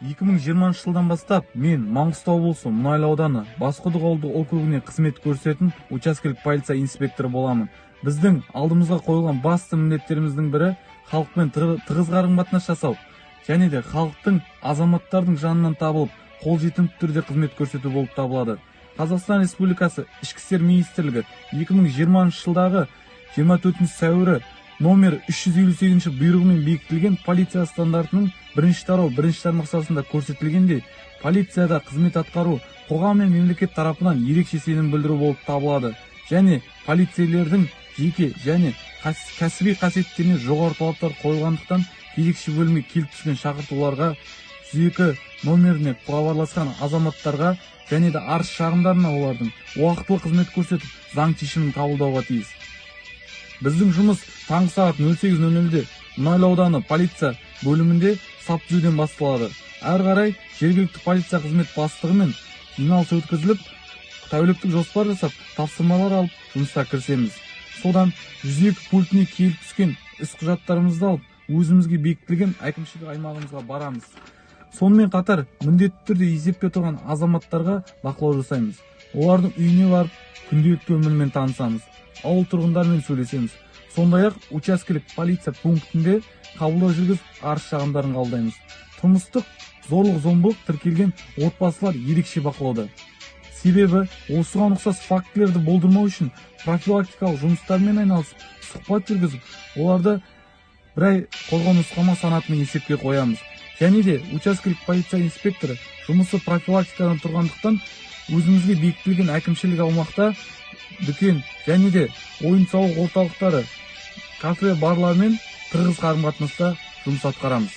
2020 жылдан бастап мен Маңғыстау облысы, Мұнайлы ауданы, Басқұдық ауылдық округіне қызмет көрсететін учаскелік полиция инспекторы боламын. Біздің алдымызға қойылған басты міндеттеріміздің бірі — халықпен тығыз қарым-қатынас жасау және де халықтың, азаматтардың жанынан табылып, қолжетімді түрде қызмет көрсету болып табылады. Қазақстан Республикасы Ішкі істер министрлігі 2020 жылдағы 24 сәуірі номер 358 бұйрығымен бекітілген полиция стандартының бірінші тарау бірінші тармақшасында көрсетілгендей, полицияда қызмет атқару қоғам мен мемлекет тарапынан ерекше сенім білдіру болып табылады және полицейлердің жеке және кәсіби қасиеттеріне жоғары талаптар қойылғандықтан, кезекші бөлімге келіп түскен шақыртуларға, 102 номеріне хабарласқан азаматтарға және де арыз шағымдарына олардың уақытылы қызмет көрсетіп, заң шешімін қабылдауға тиіс. Біздің жұмыс таңғы сағат 08:00-де Мұнайлы ауданы полиция бөлімінде сап түзуден басталады. Әрі қарай жергілікті полиция қызмет бастығымен жиналыс өткізіліп, тәуліктік жоспар жасап, тапсырмалар алып, жұмысқа кірісеміз. Содан 102 пультіне келіп түскен іс құжаттарымызды алып, өзімізге бекітілген әкімшілік аймағымызға барамыз. Сонымен қатар міндетті түрде есепте тұрған азаматтарға бақылау жасаймыз, олардың үйіне барып, күнделікті өмірімен танысамыз, ауыл тұрғындарымен сөйлесеміз. Сондай ақ учаскелік полиция пунктінде қабылдау жүргізіп, арыз шағымдарын қабылдаймыз. Тұрмыстық зорлық зомбылық тіркелген отбасылар ерекше бақылауда, себебі осыған ұқсас фактілерді болдырмау үшін профилактикалық жұмыстармен айналысып, сұхбат жүргізіп, оларды бір ай қорғау нұсқама санатымен есепке қоямыз. Және де учаскелік полиция инспекторы жұмысы профилактикадан тұрғандықтан, өзімізге бекітілген әкімшілік аумақта дүкен және де ойын сауық орталықтары, кафе, барлармен тығыз қарым қатынаста жұмыс атқарамыз.